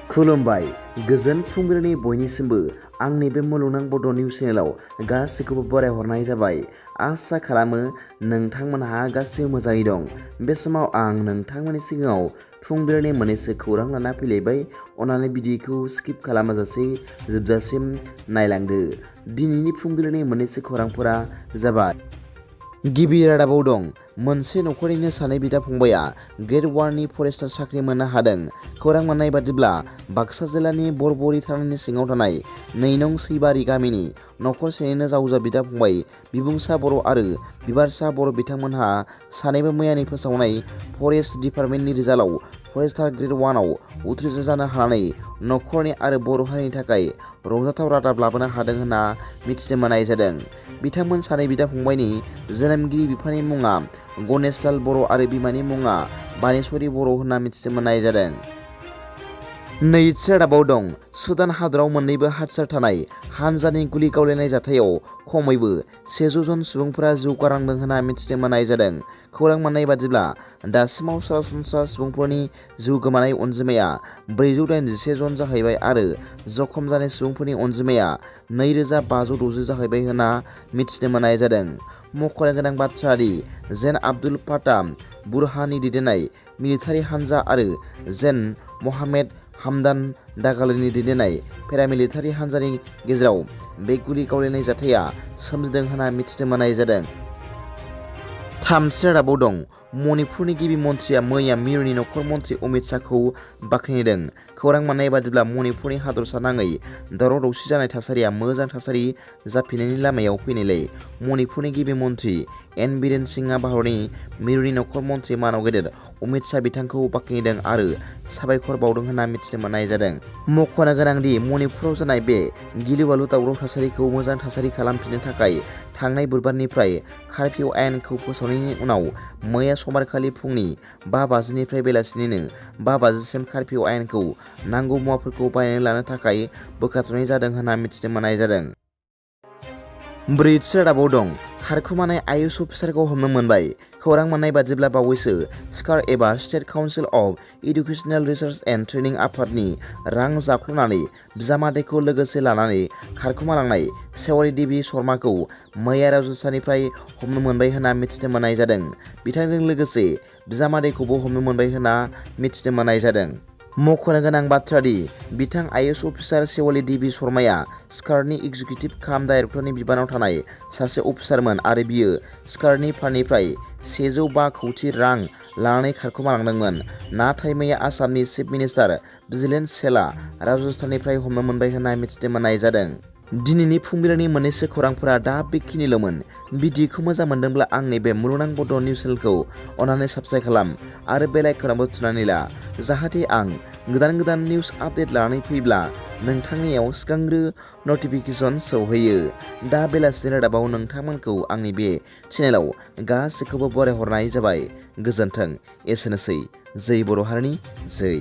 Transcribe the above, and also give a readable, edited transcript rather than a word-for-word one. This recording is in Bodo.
खुलुमबाय गोजोन फुंबिलिनि बयनिसिमबो आंनि बे मुलुगनां बड' निउस चेनेलाव गासैखौबो बरायहरनाय जाबाय। आसा खालामो नोंथांमोनहा गासैबो मोजाङै दं। बे समाव आं नोंथांमोननि सिगाङाव फुंबिलिनि मोननैसो खौरां लाना फैलायबाय। अन्नानै भिडिअखौ स्किप खालामाजासे जोबजासिम नायलांदो। दिनैनि फुंबिलिनि मोननैसो खौरांफोरा जाबाय। गिबि रादाबाव दं मोनसे नखरनिनो सानै बिदा फंबाया ग्रेड 1 नि फरेस्टार साख्रि मोननो हादों। खौरां मोननाय बादिब्ला बाक्सा जिल्लानि बरबरि थानानि सिङाव थानाय 2 नं सैबारि गामिनि नखरसेनिनो जावजा बिदा फंबाय बिबुंसा बर' आरो बिबारसा बर' बिथांमोनहा सानैबो मैयानि फोसावनाय फरेस्ट डिपार्टमेन्टनि रिजाल्टआव फरेस्टार ग्रेड 1 आव उथ्रिसार जानो हानानै नखरनि आरो बर' हारिनि थाखाय रंजाथाव रादाब लाबोनो हादों होनना मिथिनो मोननाय जादों। बिथांमोन सानै बिदा फंबायनि जोनोमगिरि बिफानि मुङा गणेशलाल बर' आरो बिमानि मुङा बानेश्वरी बर' होनना मिथिनो मोननाय जादों। नैथि रादाबाव दं सुदान हादराव मोन्नैबो हादोर थानाय हानजानि गुलि गावलायनाय जाथायाव खमैबो 100 जन सुबुंफोरा जिउ गारनांदों होनना मिथिनो मोननाय जादों। खौरां मोननाय बादिब्ला दासिमाव सरासनस्रा सुबुंफोरनि जिउ गोमानाय अनजिमाया 481 जन जाहैबाय आरो जखम जानाय सुबुंफोरनि अनजिमाया 2560 जाहैबाय होनना मिथिनो मोननाय जादों। मख'नो गोनां बाथ्रा दि जेन आब्दुल फाताह बुरहाननि दैदेननाय मिलिटारि हानजा आरो जेन मोहाम्मेद हामदान दागालोनि दैदेननाय पेरामिलिटारि हानजानि गेजेराव बे गुलि गावलायनाय जाथाया सोमजिदों होनना मिथिनो मोननाय जादों। थामथि रादाबाव दं मणिपुरनि गिबि मन्थ्रिया मैया मिरुनि नखर मन्थ्रि अमित शाहखौ बाख्नायदों। खौरां मोननाय बादिब्ला मणिपुरनि हादरसा नाङै दावराव दावसि जानाय थासारिया मोजां थासारि जाफिननायनि लामायाव फैनायलाय मणिपुरनि गिबि मन्थ्रि Nbnn सिंहआ भारतनि मिरुनि नखर मन्थ्रि मानाव गेदेर अमित शाह बिथांखौ बाख्नायदों आरो साबायखर बावदों होनना मिथिनो मोननाय जादों। मख'नो गोनांदि मणिपुराव जानाय बे गिलु-बालु दावराव थासारिखौ मोजां थासारि खालामफिननो थाखाय थांनाय बुधबारनिफ्राय कारफिउ आयेनखौ फोसावनायनि उनाव मैया समबारखालि फुंनि 5:50 निफ्राय बेलासिनि 5:50 सिम कारफिउ आयेनखौ नांगौ मुवाफोरखौ बायनानै लानो थाखाय बोखारथ'नाय जादों होनना मिथिनो मोननाय जादों। ब्रैथि रादाबाव दं खारखोमानाय IAS अफिसारखौ हमनो मोनबाय। खौरां मोननाय बादिब्ला बावैसो स्कार एबा state council of educational research and training आफादनि रां जाख्ल'नानै बिजामादैखौ लोगोसे लानानै खारखोमालांनाय सेवाली देवी शर्माखौ मैया राजस्थाननिफ्राय हमनो मोनबाय होनना मिथिनो मोननाय जादों। बिथांजों लोगोसे बिजामादैखौबो हमनो मोनबाय होनना मिथिनो मोननाय जादों। मख'नो गोनां बाथ्रा दि बिथां IAS अफिसार सेवाली देवी शर्माया स्कारनि एग्जिकिउटिभ काम डाइरेक्टरनि बिबानाव थानाय सासे अफिसारमोन आरो बियो स्कारनि फारनिफ्राय 105 कौटि रां लानानै खारखोमालांदोंमोन। नाथाय मैया आसामनि चिफ मिनिस्टार भिजिलेन्स सेलआ राजस्थाननिफ्राय हमनो मोनबाय होनना मिथिनो मोननाय जादों। दिनैनि फुंबिलिनि मोननैसो खौरांफोरा दा बेखिनिल'मोन। भिडिअखौ मोजां मोनदोंब्ला आंनि बे मुलुगनां बड' निउस चेनेलखौ अन्नानै साबस्क्राइब खालाम आरो बेल आइकनआवबो थुनानै ला जाहाथे आं गोदान निउस आपडेट लानानै फैब्ला नोंथांनियाव सिगांग्रो नटिफिकेसन सौहैयो। दा बेलासिनि रादाबाव नोंथांमोनखौ आंनि बे चेनेलाव गासैखौबो बरायहरनाय जाबाय। गोजोन्थों। एसेनोसै। जै बर' हारिनि जै।